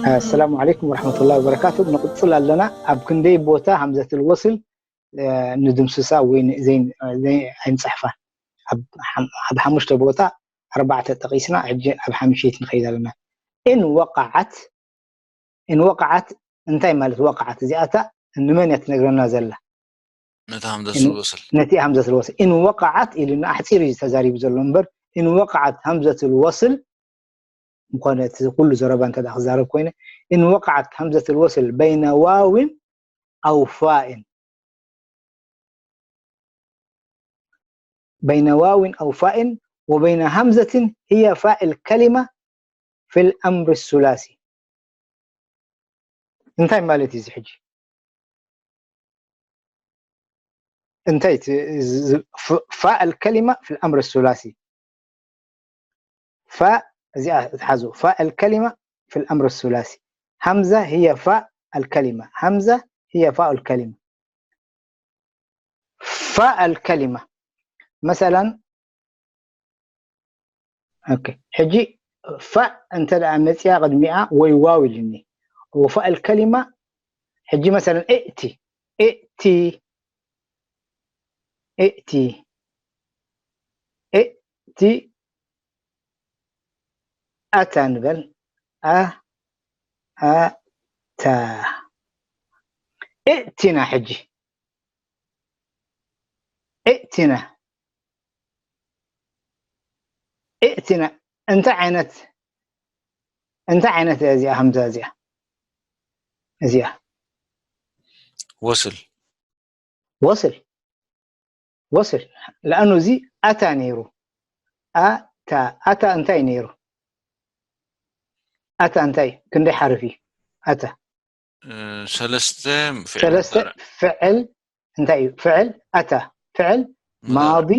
السلام عليكم ورحمة الله وبركاته. نقصل لنا أب كندي بوتا همزة الوصل، ندمسسا وين زين زين عين صحفة. أب حم أب حمشت بوتا أربعة تقيسنا عج أب حمشيت نخيد لنا. إن وقعت إن وقعت እንታይ ማለት ወቃዓት እዚኣታ ንመን እያ ትነግረና ዘላ? ነታ همزة الوصل ነቲ همزة الوصل إن وقعت ኢልና ኣሕፂር እዩ ተዛሪቡ ዘሎ እምበር إن وقعت همزة الوصل ምኾነ እቲ ኩሉ ዘረባ እንተ ክዛረብ ኮይነ إن وقعت همزة الوصل بين واو أو فاء بين واو أو فاء وبين همزة هي فاء الكلمة في الأمر الثلاثي. እንታይ ማለት እዩ እዚ ሕጂ እንታይ فاء الكلمة في الأمر الثلاثي فاء እዚኣ ትሓዙ فاء الكلمة في الأمر الثلاثي همزة هي فاء الكلمة همزة هي فاء الكلمة فاء الكلمة مثلا ኦኬ ሕጂ ፋእ እንተ ደኣ መጽያ ቅድሚኣ ወይ ዋው ኢልኒ ወፋእ الكلمة ሕጂ مثلا ائت ائت ائت ائت ኣታ ንበል ኣ ኣታ ائتنا ሕጂ ائتنا ائتنا እንታይ ዓይነት እንታይ ዓይነት እያ እዚኣ همزة እዚኣ እዚኣ وصل وصل وصل لأنه እዚ ኣታ ነይሩ ኣታ ኣታ እንታይ ነይሩ ኣታ እንታይ ክንደይ ሓርፍ እዩ ኣታ ሰለስተ ሰለስተ ፍዕል እንታይ እዩ ፍዕል ኣታ ፍዕል ማዲ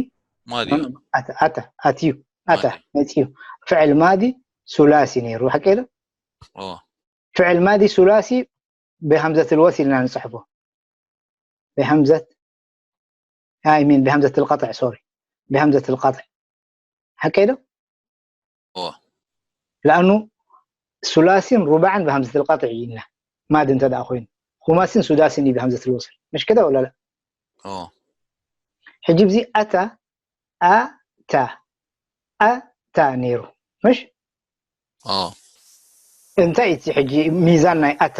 ማዲ ኣታ ኣታ ኣትዩ ኣታ መፅዩ ፍዕል ማዲ ሱላሲ ነይሩ ሓቂ ዶ ፍዕል ማዲ ሱላሲ ብሀምዘት ልወስል ኢና ንፅሕፎ ብሀምዘት ኣይ ሚን ብሀምዘት ልቀጥዕ ሶሪ ብሀምዘት ልቀጥዕ ሓቂ ዶ እዎ ለኣኑ ሱላሲን ሩባዕን ብሀምዘት ልቀጥዕ እዩ ኢልና ማዲ እንተ ደኣ ኮይኑ ኹማሲን ሱዳሲን እዩ ብሀምዘት ልወስል ምሽ ከደ ወላ ላ እዎ ሕጂ ብዚ ኣታ ኣታ ኣታ ነይሩ ምሽ እዎ እንታይ እቲ ሕጂ ሚዛን ናይ ኣታ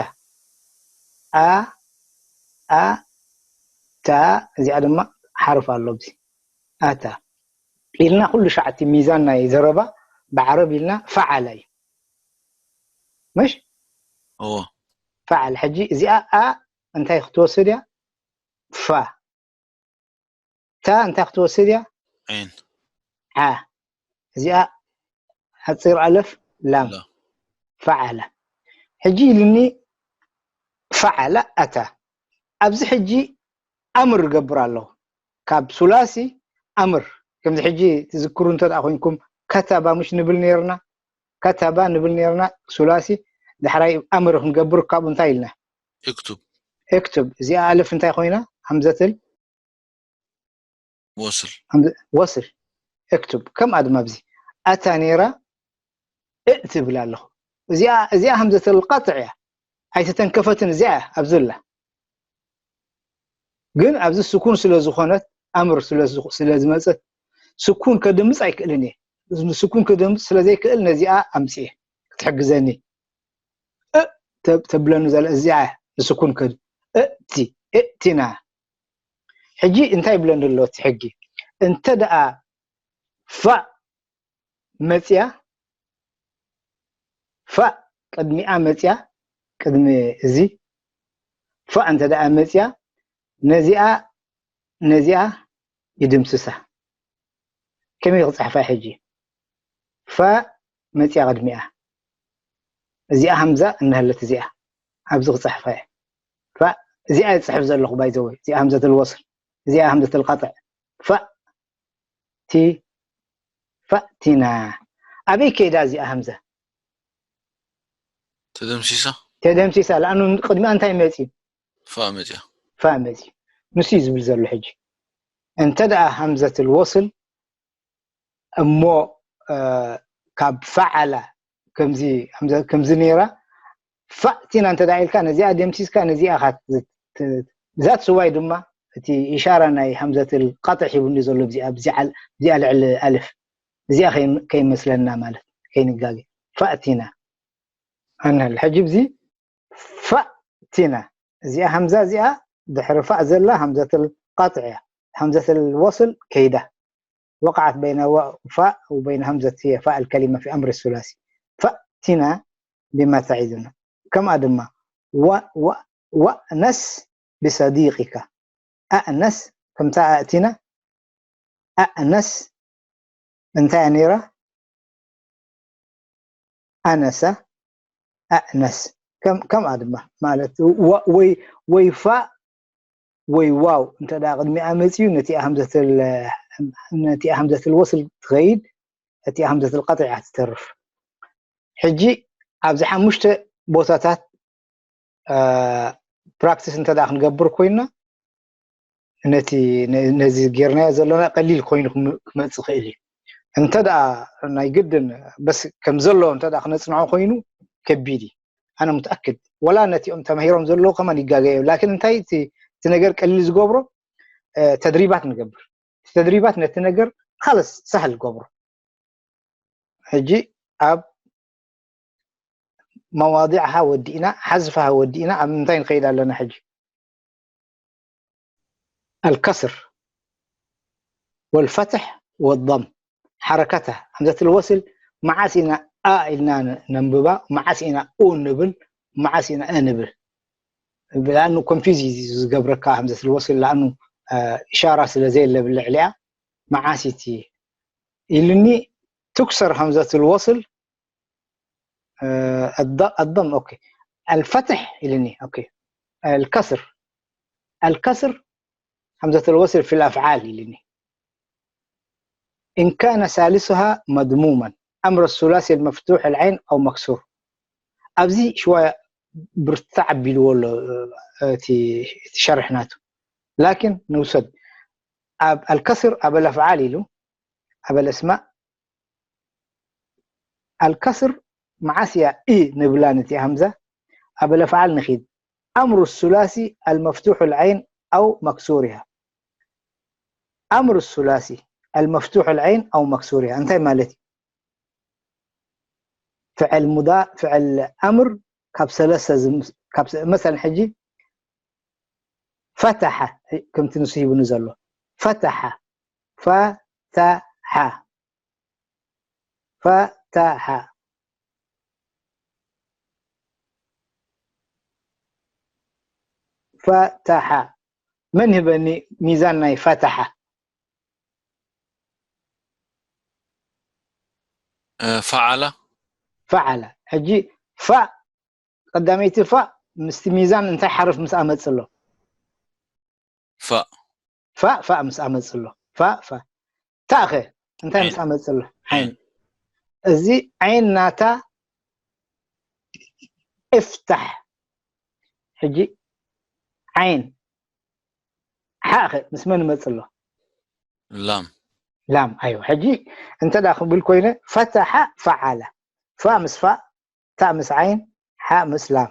ኣ ኣ ታ እዚኣ ድማ ሓርፍ ኣሎ ብዚ ኣታ ኢልና ኩሉ ሻዕ እቲ ሚዛን ናይ ዘረባ ብዓረብ ኢልና ፈዓለ እዩ ምሽ እዎ ፈዓለ ሕጂ እዚኣ ኣ እንታይ ክትወስድ እያ ፋ ታ እንታይ ክትወስድ እያ ዒን ዓ እዚኣ ሓፂር ኣለፍ ላም ላ ፈዓለ ሕጂ ኢልኒ ፈዓለ ኣታ ኣብዚ ሕጂ ኣምር እገብር ኣለኹ ካብ ሱላሲ ኣምር ከምዚ ሕጂ ትዝክሩ እንተ ደኣ ኮይንኩም ከተባ ምሽ ንብል ነርና ከተባ ንብል ነርና ሱላሲ ዳሕራይ ኣምር ክንገብር ካብኡ እንታይ ኢልና እክቱብ እክቱብ እዚኣ ኣልፍ እንታይ ኮይና ሃምዘትል ወስል ወስል እክቱብ ከምኣ ድማ ኣብዚ ኣታ ነይራ እእ ትብል ኣለኹ እዚኣ እዚኣ ሃምዘተል ቃጥዕ እያ ኣይተተንከፈትን እዚኣ እያ ኣብዚ ኣላ ግን ኣብዚ ስኩን ስለ ዝኾነት ኣምር ስለ ዝመፀት ስኩን ከድምፅ ኣይክእልን እየ ስኩን ከድምፅ ስለ ዘይክእል ነዚኣ ኣምፅእ ክትሕግዘኒ እ ተብለኒ ዘለ እዚኣ እያ ንስኩን ከድ እእቲ እእቲና ሕጂ እንታይ ይብለኒ ኣሎ እቲ ሕጊ እንተ ደኣ ፋእ መፅያ ፋእ ቅድሚኣ መፅያ ቅድሚ እዚ ፋእ እንተ ደኣ መፅያ ነዚኣ ነዚኣ ይድምስሳ ከመይ ክፅሕፋ ሕጂ ፋእ መፅያ ቅድሚኣ እዚኣ ሃምዛ እናሃለት እዚኣ ኣብዚ ክፅሕፋ እየ ፋእ እዚኣ ይፅሕፍ ዘለኹ ባይዘወይ እዚኣ ሃምዘት ልወስል እዚኣ ሃምዘት ልቃጥዕ ፋእ ቲ ፋእቲና ኣበይ ከይዳ እዚኣ ሃምዘ ተደምሲሳ ተደምሲሳ ለኣኑ ቅድሚኣ እንታይ መፂ ፋእ መፅያ ፋእ መፂ ንሱ እዩ ዝብል ዘሎ ሕጂ እንተ ደኣ ሃምዘት ልወስል እሞ ካብ ፈዓላ ከምዚ ነራ ፋእቲና እንተ ኢልካ ነዚኣ ደምሲስካ ነዚኣ ዛት ስዋይ ድማ እቲ ኢሻራ ናይ ሃምዘት ቀጥዕ ሂቡኒ ዘሎ እዚኣ ልዕሊ ኣልፍ እዚኣ ከይመስለና ማለት ከይንጋገ ፋእቲና ኣንል ሕጂ ብዚ ፋእቲና እዚኣ ሃምዛ እዚኣ ድሕሪ ፋእ ዘላ ሃምዘት ቀጥዕ እያ ሃምዘት ወስል ከይዳ وقعت بين فاء وبين همزة هي فاء الكلمة في أمر الثلاثي فأتنا بما تعدنا كما دما و و وأنس بصديقك أأنس كم تأتينا أأنس انت نيرة أنس أأنس كم كم أدمة مالت و وي وي فاء ወይ ዋው እንተ ደኣ ቅድሚኣ መፅዩ ነቲኣ ሃምዘትል ወስል ትኸይድ እቲኣ ሃምዘትል ቀጥዕ እያ ትተርፍ ሕጂ ኣብዚ ሓሙሽተ ቦታታት ፕራክቲስ እንተ ደኣ ክንገብር ኮይና ነቲ ነዚ ጌርናዮ ዘለና ቀሊል ኮይኑ ክመፅእ ክእል እዩ እንተ ደኣ ናይ ግድን በስ ከም ዘሎ እንተ ደኣ ክነፅንዖ ኮይኑ ከቢድ እዩ ኣነ ሙተኣክድ ወላ ነቲኦም ተማሂሮም ዘለዉ ከማን ይጋገ እዮም ላኪን እንታይ እቲ ነገር ቀሊል ዝገብሮ ተድሪባት ንገብር ተድሪባት ነቲ ነገር ካልስ ሳህል ገብሮ ሕጂ ኣብ መዋዲዕሃ ወዲእና ሓዝፋሃ ወዲእና ኣብ ምንታይ ንኸይድ ኣለና ሕጂ الكسر والفتح والضم حركتها همزة الوصل መዓስ ኢና ኣ ኢልና ነንብባ መዓስ ኢና ኡ ንብል መዓስ ኢና እ ንብል لأنه confuse ዝገብረካ همزة الوصل لأنه إشارة ስለ ዘየለ ብልዕሊኣ መዓስ እቲ ኢልኒ تكسر همزة الوصل الضم أوكي الفتح إلني أوكي الكسر الكسر همزة الوصل في الأفعال إلني إن كان ثالثها مضموما أمر الثلاثي المفتوح العين أو مكسور أبزي شوية برتع بلول تشرحناته لكن نوسد الكسر أبل أفعال إلو أبل أسماء الكسر مع سيا إي نبلان تي همزة أبل أفعال نخيد أمر الثلاثي المفتوح العين أو مكسورها أمر الثلاثي المفتوح العين أو مكسورها أنت مالتي فعل مضا فعل أمر كاب سلسة زم... كاب س... مثلا حجي فتح كم تنسيه بنزله فتح فتح فتح فتح من هبني ميزان ناي فتح ፈዓላ ፈዓላ ሕጂ ፋእ ቀዳመይቲ ፋእ ምስቲ ሚዛን እንታይ ሓርፍ ምስ ኣመፅ ኣሎ ፋእ ፋእ ፋእ ምስ ኣመፅ ኣሎ ፋእ ፋእ ታእኸ እንታይ ምስ ኣመፅ ኣሎ ዓይን እዚ ዓይን ናታ እፍታሕ ሕጂ ዓይን ሓእኸ ምስ መን ይመፅ ኣሎ ላም ላም ኣይዋ ሕጂ እንተ ደኣ ክብል ኮይነ ፈተሓ ፈዓለ ፋእ ምስ ፋእ ታእ ምስ ዓይን ሓእ ምስ ላም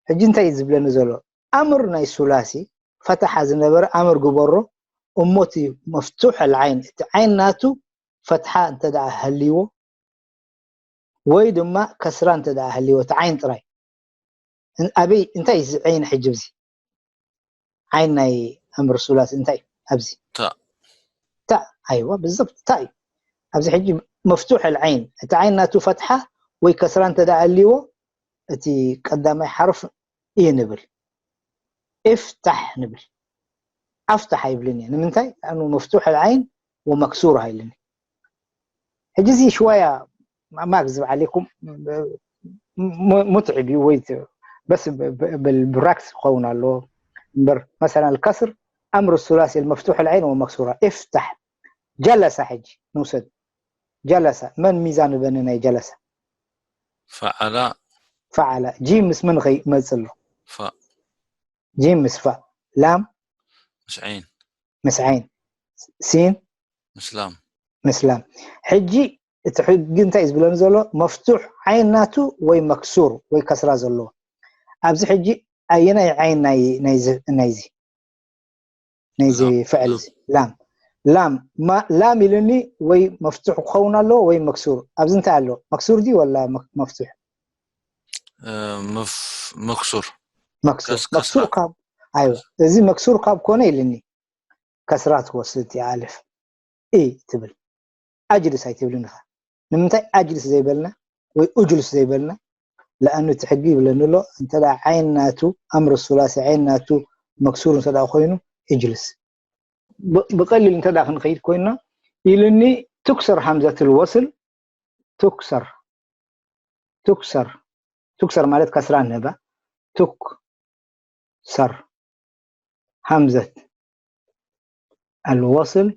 ሕጂ እንታይ እዩ ዝብለኒ ዘሎ ኣምር ናይ ሱላሲ ፈተሓ ዝነበረ ኣምር ግበሮ እሞ እቲ መፍቱሕ ኣልዓይን እቲ ዓይን ናቱ ፈትሓ እንተ ደኣ ሃልይዎ ወይ ድማ ከስራ እንተ ደኣ ሃልይዎ እቲ ዓይን ጥራይ ኣበይ እንታይ እዚ ዓይን ሕጂ ብዚ ዓይን ናይ ኣምር ሱላሲ እንታይ ኣብዚ ታእ ታእ ኣይዋ ብዝብት እንታይ ኣብዚ ሕጂ መፍቱሕ ኣልዓይን እቲ ዓይን ናቱ ፈትሓ ወይ ከስራ እንተ ደኣ ሃልይዎ እቲ ቀዳማይ ሓርፍ እዩ ንብል እፍታሕ ንብል ኣፍታሕ ኣይብልን እየ ንምንታይ ኣኑ መፍቱሕ ኣልዓይን ወመክሱር ኣይልኒ ሕጂ እዚ ሽዋያ ማክ ዝብዓል ይኩም ሙትዕብ እዩ ወይ በስ ብራክስ ክኸውን ኣለዎ እምበር መሰላ ልከስር ኣምር ሱላሲ መፍቱሕ ኣልዓይን ወመክሱራ እፍታሕ ጀለሳ ሕጂ ንውሰድ ጀለሳ መን ሚዛን በኒ ናይ ጀለሳ ፈዓላ ፈዓላ ጂም ምስ መን ኸይመፅእ ኣሎ ፋእ ጂም ምስ ፋእ ላም ምስ ዓይን ምስ ዓይን ሲን ምስ ላም ምስላም። ሕጂ እቲ ሕጊ እንታይ እዩ ዝብለኒ ዘሎ? መፍቱሕ ዓይን ናቱ ወይ መክሱር ወይ ከስራ ዘለዎ። ኣብዚ ሕጂ ኣየናይ ዓይን ናይ ናይዚ ናይዚ ናይዚ ፍዕል እዚ ላም ላም ማ- ላም ኢሉኒ ወይ መፍቱሕ ክኸውን ኣለዎ ወይ መክሱር። ኣብዚ እንታይ ኣሎ? መክሱር ድዩ ወላ መክ- መፍቱሕ? እ፣ መፍ- መክሱር መክሱር ከስ- መክሱር ከስራ። ካብ ኣይወ እዚ መክሱር ካብ ኮነ ኢልኒ ከስራ ትወስድ እያ ኣልፍ ኢ ትብል ኣጅልስ ኣይትብልን ኢኻ። ንምንታይ ኣጅልስ ዘይበልና ወይ እጅልስ ዘይበልና? ለኣኑ እቲ ሕጊ ይብለኒ ኣሎ እንተ ደኣ ዓይን ናቱ ኣምር ሱላሲ ዓይን ናቱ መክሱር እንተ ደኣ ኮይኑ እጅልስ። ብ- ብቐሊል እንተ ደኣ ክንኸይድ ኮይና ኢልኒ ትክሰር ሃምዘት ልወስል ትክሰር ትክሰር ትክሰር ማለት ከስራ ንህባ ትክ ሰር ሃምዘት ኣልወስል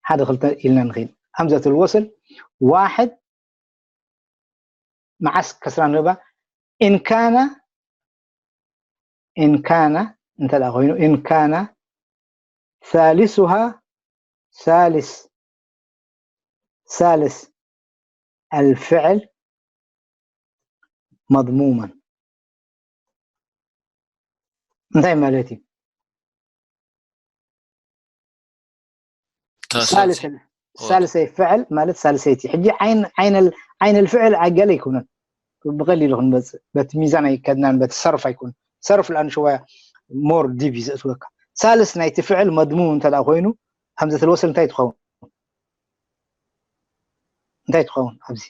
ሓደ ክልተ ኢልና ንኽእል። ሃምዘት ኣልወስል ዋሕድ መዓስ ከስራ ንህባ ኢንካና ኢንካና እንተ ደኣ ኮይኑ ኢንካና ሳሊሱሃ ሳልስ ሳልስ ኣልፍዕል መድሙመን እንታይ ማለት እዩ? ታሳሲ ሳልስ ሳልሰይ ፍዕል ማለት ሳልሰይቲ ሕጂ ዓይን ዓይን ال- ዓይን الفعل ዓገለ ኣይኮነን ብቐሊሉ ክንመፅእ በቲ ሚዛን ኣይከድናን በቲ ሰርፍ ኣይኮነን ሰርፍ ለኣን ሸወያ more deep እዩ ዘእትወካ ሳልስ ናይቲ ፍዕል መድሙም እንተ ደኣ ኮይኑ ሃምዘት ልወስል እንታይ ትኸውን እንታይ ትኸውን ኣብዚ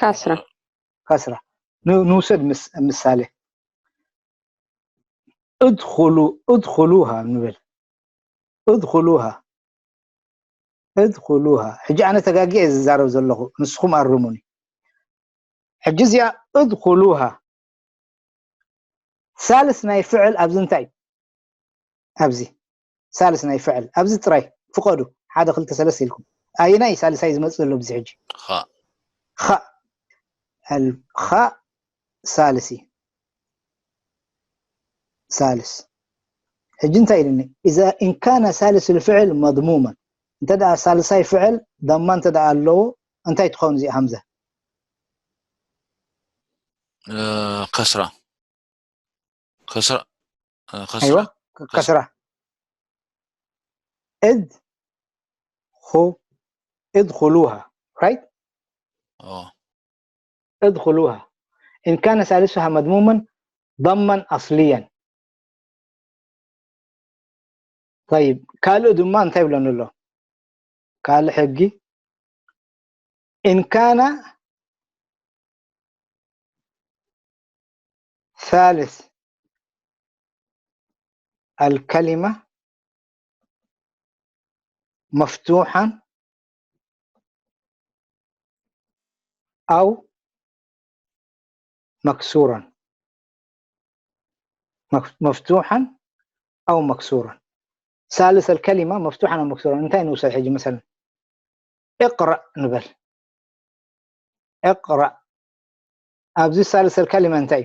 ካስራ ከስራ ን- ንውሰድ ምስ- ምሳሌ እድኹሉ እድኹሉሃ ንብል እድኹሉሃ እድኹሉሃ ሕጂ ኣነ ተጋጊየ ዝዛረብ ዘለኹ ንስኹም ኣርሙኒ ሕጂ እዚኣ እድኹሉሃ ሳልስ ናይ ፍዕል ኣብዚ እንታይ ኣብዚ ሳልስ ናይ ፍዕል ኣብዚ ጥራይ ፍቐዱ ሓደ ክልተ ሰለስተ ኢልኩም ኣየናይ ሳልሳይ ዝመፅእ ዘሎ ብዚ ሕጂ ኻእ ኻእ ኻእ ሳልሲ ሳልስ ሕጂ እንታይ ኢልኒ إذا إن كان ثالث الفعل مضموما እንተ ደኣ ሳልሳይ ፍዕል ضمة እንተ ደኣ ኣለዎ እንታይ ትኸውን እዚኣ ሃምዘ ከስራ ከስራ ከስራ ኣይዋ ከስራ እድ ኹ እድኹሉሃ right እድኹሉሃ إن كان ثالثها مضموما ضما أصليا طيب ካልእ ድማ እንታይ ይብለኒ ኣሎ ካልእ ሕጊ إن كان ثالث الكلمة مفتوحا أو مكسورا مفتوحا أو مكسورا ثالث الكلمة مفتوحا أو مكسورا እንታይ ንውሰድ ሕጂ مثلا اقرأ ንበል اقرأ ኣብዚ ثالث الكلمة እንታይ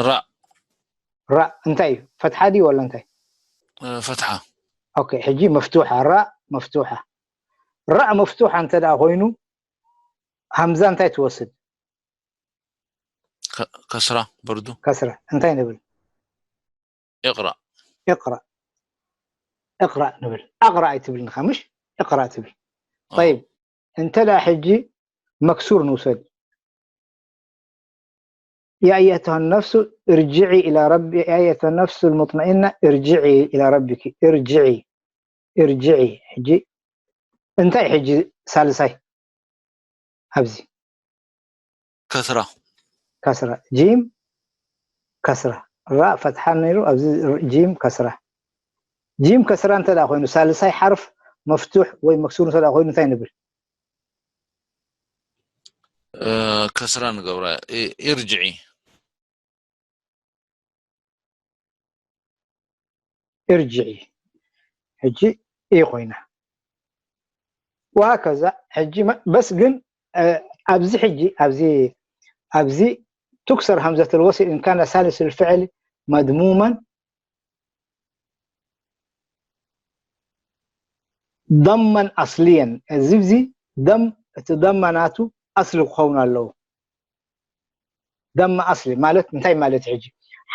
ራእ ራእ እንታይ እዩ ፈትሓ ድዩ ወላ እንታይ ፈትሓ ኦኬ ሕጂ መፍቱሓ ራእ መፍቱሓ ራእ መፍቱሓ እንተ ደኣ ኮይኑ ሃምዛ እንታይ ትወስድ ከስራ ብርዱ ከስራ እንታይ ንብል እቕራ እቕራ እቕራ ንብል ኣቕራ ኣይትብልንኻ ምሽ እቕራ ትብል طيب እንተ ደኣ ሕጂ መክሱር ንውሰድ يا أيتها النفس ارجعي إلى ربي يا أيتها النفس المطمئنة ارجعي إلى ربك ارجعي ارجعي ሕጂ እንታይ ሕጂ ሳልሳይ ኣብዚ ከስራ ከስራ ጂም ከስራ ራእ ፈትሓ ነይሩ ኣብዚ ጂም ከስራ ጂም ከስራ እንተ ደኣ ኮይኑ ሳልሳይ ሓርፍ መፍቱሕ ወይ መክሱር እንተ ደኣ ኮይኑ እንታይ ንብል ከስራ ንገብራ ኢርጅዒ ارجعي ሕጂ ኢ ኮይና وهكذا ሕጂ በስ ግን ኣብዚ ሕጂ ኣብዚ ኣብዚ تكسر همزة الوصل إن كان ثالث الفعل مضموما ضما أصليا እዚ ዚ ضم እቲ ضم ናቱ ኣስሊ ክኸውን ኣለዎ። ضم ኣስሊ ማለት እንታይ ማለት ሕጂ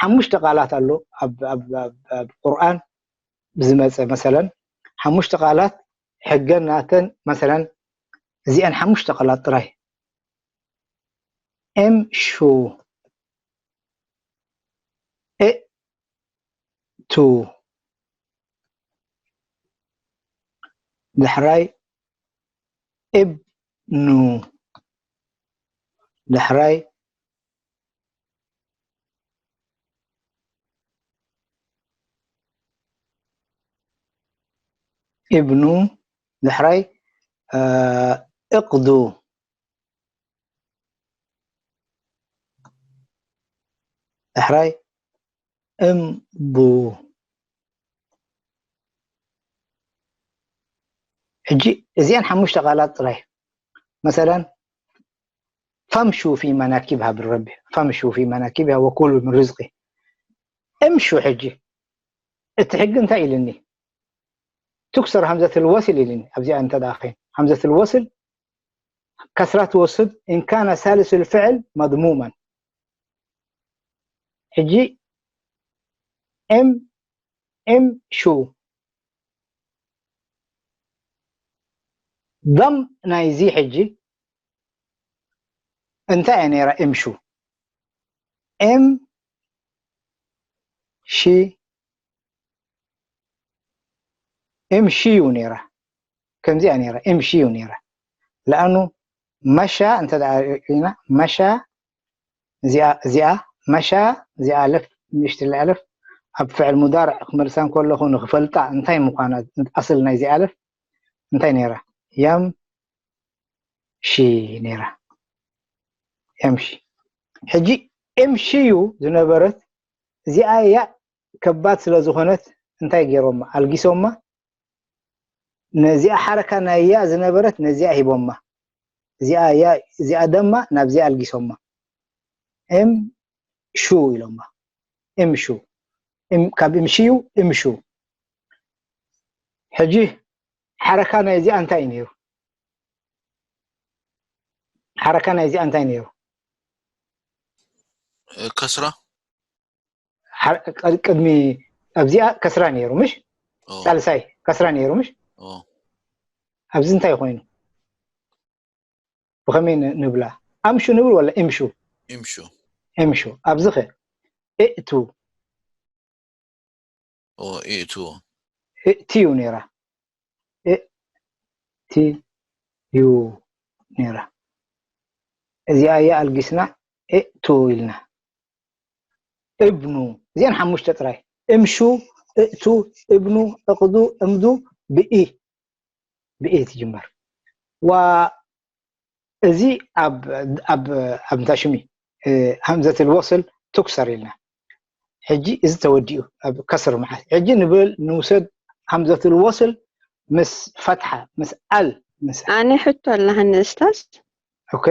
ሓሙሽተ ቃላት ኣሎ ኣብ ኣብ ኣብ ቁርኣን ዝመጸ መሰለን ሓሙሽተ ቃላት ሕገን ናተን መሰለን እዚኣን ሓሙሽተ ቃላት ጥራይ እም ሹ እ ቱ ድሕራይ እብኑ ድሕራይ እብኑ ድሕራይ እቕዱ ድሕራይ እምቡ ሕጂ እዚአን ሓሙሽተ ቃላት ጥራይ መሰለን ፈምሹ ፊ መናኪብሃ ብረቢ ፈምሹ ፊ መናኪብሃ ወኩሉ ምን ርዝቂ እምሹ ሕጂ እቲ ሕጊ እንታይ ኢልኒ ትኩሰር ሃምዘት ልወስል ኢልኒ ኣብዚኣ እንተ ደኣ ኸይን ሃምዘት ልወስል ከስራ ትወስድ እንካነ ሳልስ ልፍዕል መድሙመን ሕጂ እም እም ሹ ضم ናይዚ ሕጂ እንታይ እያ ነይራ እምሹ እም ሺ እም ሺ እዩ ነይራ ከምዚኣ ነይራ እም ሺ እዩ ነይራ ለኣኑ መሻ እንተ ኢና መሻ እዚኣ እዚኣ መሻ እዚኣ ኣለፍ ንእሽትለ ኣለፍ ኣብ ፍዕል ሙዳርዕ ክመልሳ እንከለኹ ንክፈልጣ እንታይ ምዃና ኣስል ናይዚ ኣለፍ እንታይ ነይራ የም ሺ ነይራ የም ሺ ሕጂ ኤም ሺ እዩ ዝነበረት እዚኣ ያ ከባድ ስለ ዝኾነት እንታይ ገይሮማ ኣልጊሶማ ነዚኣ ሓረካ ናይ ያ ዝነበረት ነዚኣ ሂቦማ እዚኣ ያ እዚኣ ደማ ናብዚኣ ኣልጊሶማ እም ሹ ኢሎማ እም ሹ እም ካብ እም ሽዩ እም ሹ ሕጂ ሓረካ ናይ እዚኣ እንታይ እዩ ነይሩ ሓረካ ናይ እዚኣ እንታይ ነይሩ ከስራ ቅድሚ ኣብዚኣ ከስራ ነይሩ ምሽ ሳልሳይ ከስራ ነይሩ ምሽ ኣብዚ እንታይ ኮይኑ ብኸመይ ንብላ ኣምሹ ንብል ወላ እምሹ እምሹ እምሹ ኣብዚ ኸ እእቱ እእቱ እእትዩ ነይራ እእትዩ ነይራ እዚኣ እያ ኣልጊስና እእቱ ኢልና እብኑ እዚአን ሓሙሽተ ጥራይ እምሹ እእቱ እብኑ እቕዱ እምዱ ብኢ ብኢ ትጅመር ዋ እዚ ኣብ ኣብ ኣብ እንታይ ሽሚ ሃምዘት ልወስል ትኩሰር ኢልና ሕጂ እዚ ተወዲኡ ኣብ ከስር መዓት ሕጂ ንብል ንውሰድ ሃምዘት ልወስል ምስ ፈትሓ ምስ ኣል ምስ ኣነ ሕቶ ኣለሃኒ እስታዝ ኦኬ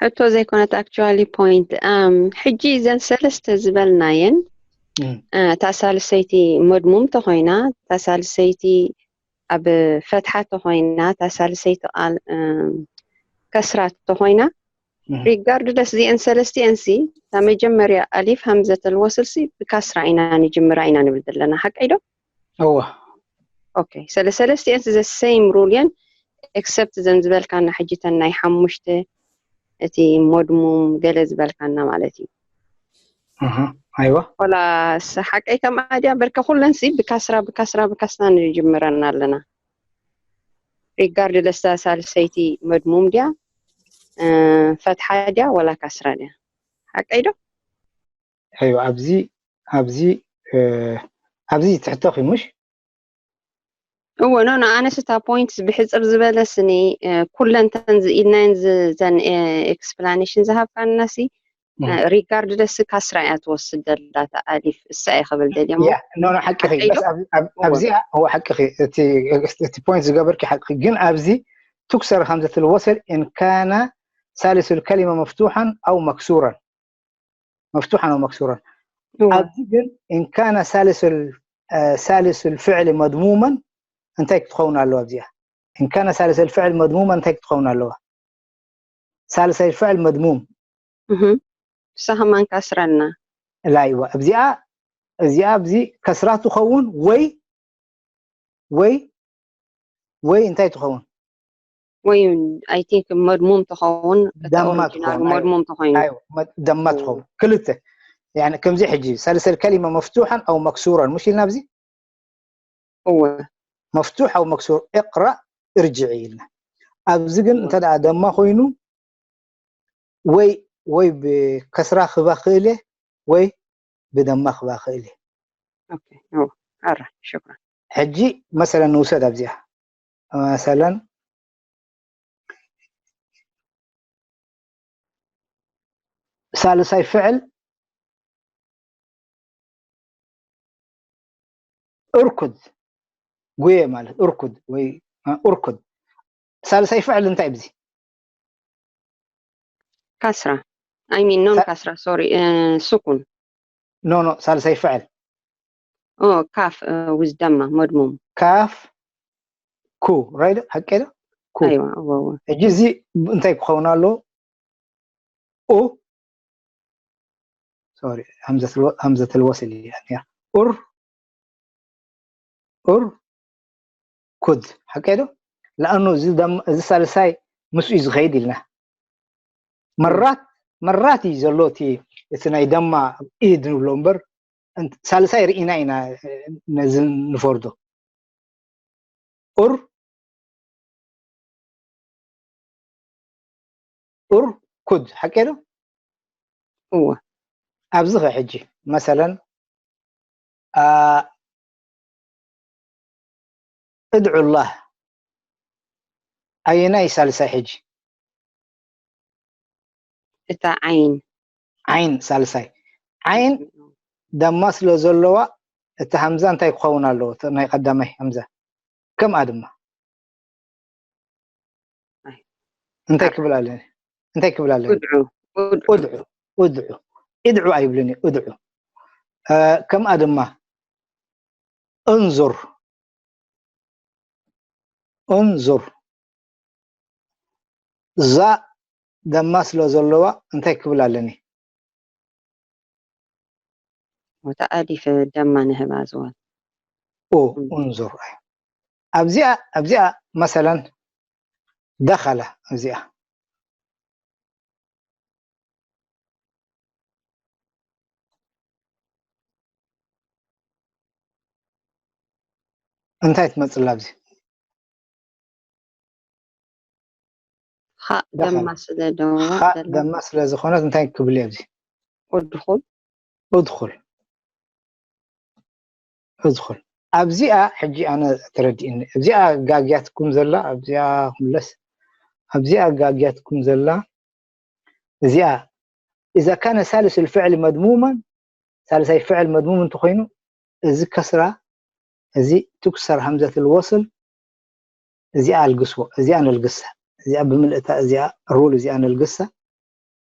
ሕቶ ዘይኮነት actually point ሕጂ እዘን ሰለስተ ዝበልናየን እታ ሳልሰይቲ መድሙም ተኾይና እታ ሳልሰይቲ ኣብ ፈትሓ ተኾይና እታ ሳልሰይቲ ቃል ከስራ ተኾይና regardless እዚአን ሰለስቲአን ሲ እታ መጀመርያ ኣሊፍ ሃምዘተል ወስል ሲ ብካስራ ኢና ንጅምራ ኢና ንብል ዘለና ሓቀይ ዶ እወ okay ስለ ሰለስቲአን ሲ the same rule እየን except ዘን ዝበልካና ሕጂ ተን ናይ ሓሙሽተ እቲ መድሙም ገለ ዝበልካና ማለት እዩ ኣይዋ ወላ ሓቀይ ከምኣ ድያ በርከ ኩለን ሲ ብካስራ ብካስራ ብካስራ ንጅምረን ኣለና regardless እዛ ሳልሰይቲ መድሙም ድያ ፈትሓ ድያ ወላ ካስራ ድያ ሓቀይ ዶ ኣይዋ ኣብዚ ኣብዚ ኣብዚ ትሕተኺ ምሽ እወ ኖ ኖ ኣነስ እታ point ብሕፅር ዝበለ ስኒ ኩለን ተን ኢልናየን ዘን explanation ዝሃብካና ሲ regardless ካስራ እያ ትወስድ ዘላ እታ ኣሊፍ እሳ እየ ክብል ደልየ እሞ ያ ኖ ኖ ሓቅኺ ሓቀይ ዶ? በስ ኣብ- ኣብ- ኣብዚኣ እወ ሓቅኺ እቲ እቲ point ዝገበርኪ ሓቅኺ ግን ኣብዚ ትኩሰር ከም ዘትል ወሰል إن كان ثالث الكلمة مفتوحا أو مكسورا مفتوحا أو مكسورا ኣብዚ ግን إن كان ثالث ال- ثالث الفعل مضموما እንታይ ክትኸውን ኣለዋ ኣብዚኣ? እንካነ ሳልሰል ፍዕል መድሙማ እንታይ ክትኸውን ኣለዋ? ሳልሰል ፍዕል መድሙም እህ ንሳ ከማን ካስራና ላይዋ እዚኣ እዚኣ ኣብዚ ከስራ ትኸውን ወይ ወይ ወይ እንታይ ትኸውን? ወይ I think መድሙም ትኸውን። እታ ደማ ኦሪጂናል ትኸውን፣ ኣይ- መድሙም ተኾይኑ ኣይዋ መ- ደማ ትኸውን ክልተ። ያኒ ከምዚ ሕጂ ሳልሰል ከሊማ መፍቱሓን ኣው መክሱራን ምሽ ኢልና ኣብዚ እወ መፍቱሕ ኣው መክሱር እቅራእ እርጅዒ ኢልና። ኣብዚ ግን እንተ ደኣ ደማ ኮይኑ ወይ ወይ ብከስራ ክባ ክእል እየ ወይ ብደማ ክባ ክእል እየ። ኦኬ ኦ ኣራ ሽክራን ሕጂ መሰለን ንውሰድ ኣብዚኣ መሰለን ሳልሳይ ፍዕል እርኩድ ጉየ ማለት እርኩድ ወይ እ፣ እርኩድ ሳልሳይ ፍዕል እንታይ ብዚ ካስራ I mean non ካስራ sorry ስኩን ኖ ኖ ሳልሳይ ፍዕል ኦ ካፍ with ደማ መድሙም ካፍ ኩ ራይዶ ሓቂ ዶ ኩ ኣይዋ እወ እወ ሕጂ እዚ እንታይ ክኸውን ኣሎ ኡ ሶሪ همزة الوصل እያ እያ ኡር ኡር ኩድ ሓቂ ዶ ለኣኑ እዚ ደም እዚ ሳልሳይ ምስኡ እዩ ዝኸይድ ኢልና መራት መራት እዩ ዘሎ እቲ እቲ ናይ ደማ ኢድ ንብሎ እምበር እንት- ሳልሳይ ርኢና ኢና ነዚ ንፈርዶ ኡር ኡር ኩድ ሓቂ ዶ እወ ኣብዚ ኸ ሕጂ መሰለን ኣ፣ እድዑ ላህ ኣየናይ ሳልሳይ ሕጂ እታ ዓይን ዓይን ሳልሳይ ዓይን ደማ ስለ ዘለዋ እቲ ሃምዛ እንታይ ክኸውን ኣለዎ እቲ ናይ ቀዳማይ ሃምዛ ከምኣ ድማ እንታይ ክብል ኣለኒ እንታይ ክብል ኣለኒ እድዑ እድዑ እድዑ እድዑ እድዑ ኣይብልን እዩ እድዑ እ፣ ከምኣ ድማ እንዙር እንዙር ዛ ደማ ስለ ዘለዋ እንታይ ክብል ኣለኒ ወተኣሊፍ ደማ ንህባ ዝወል ኡ እንዙር ኣብዚኣ ኣብዚኣ መሰለን ደኸለ ኣብዚኣ እንታይ ትመፅላ ኣብዚ ኻእ ደማ ስለ ደዋ ኻእ ደማ ስለ ዝኾነት እንታይ ክብል ኣብዚ ኡድኹል ኡድኹል ኡድኹል ኣብዚኣ ሕጂ ኣነ ተረዲእኒ ኣብዚኣ ጋግያትኩም ዘላ ኣብዚኣ ክምለስ ኣብዚኣ ጋግያትኩም ዘላ እዚኣ إذا كان ثالث الفعل مضموما ሳልሳይ ፍዕል መድሙም እንተኮይኑ እዚ ከስራ እዚ ትኩሰር همزة الوصل እዚኣ ኣልግስዎ እዚኣ ነልግሳ እዚኣ ብምልእታ እዚኣ ሩል እዚኣ ነልግሳ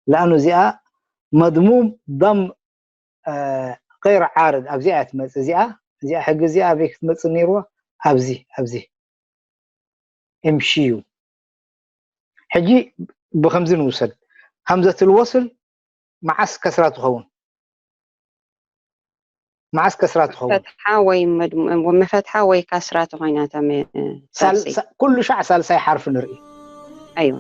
ለኣኑ እዚኣ መድሙም ضم غير عارض ኣብዚኣ እያ ትመፅእ እዚኣ እዚኣ ሕጊ እዚኣ ኣበይ ክትመፅእ ነይርዋ ኣብዚ ኣብዚ እምሽዩ ሕጂ ብከምዚ ንውሰድ همزة الوصل መዓስ ከስራ ትኸውን መዓስ ከስራ ትኸውን ፈትሓ ወይ መድሙ- መፈትሓ ወይ ካስራ ተኾይና እታ መ- ሳል- ሳልሰይ ሳ- ኩሉ ሻዕ ሳልሳይ ሓርፊ ንርኢ ኣይዋ